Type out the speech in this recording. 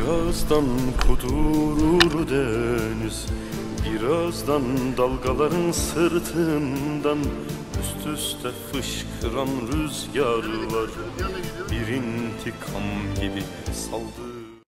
Birazdan kudurur deniz Birazdan dalgaların sırtından Üst üste fışkıran rüzgarlar Bir intikam gibi saldırır.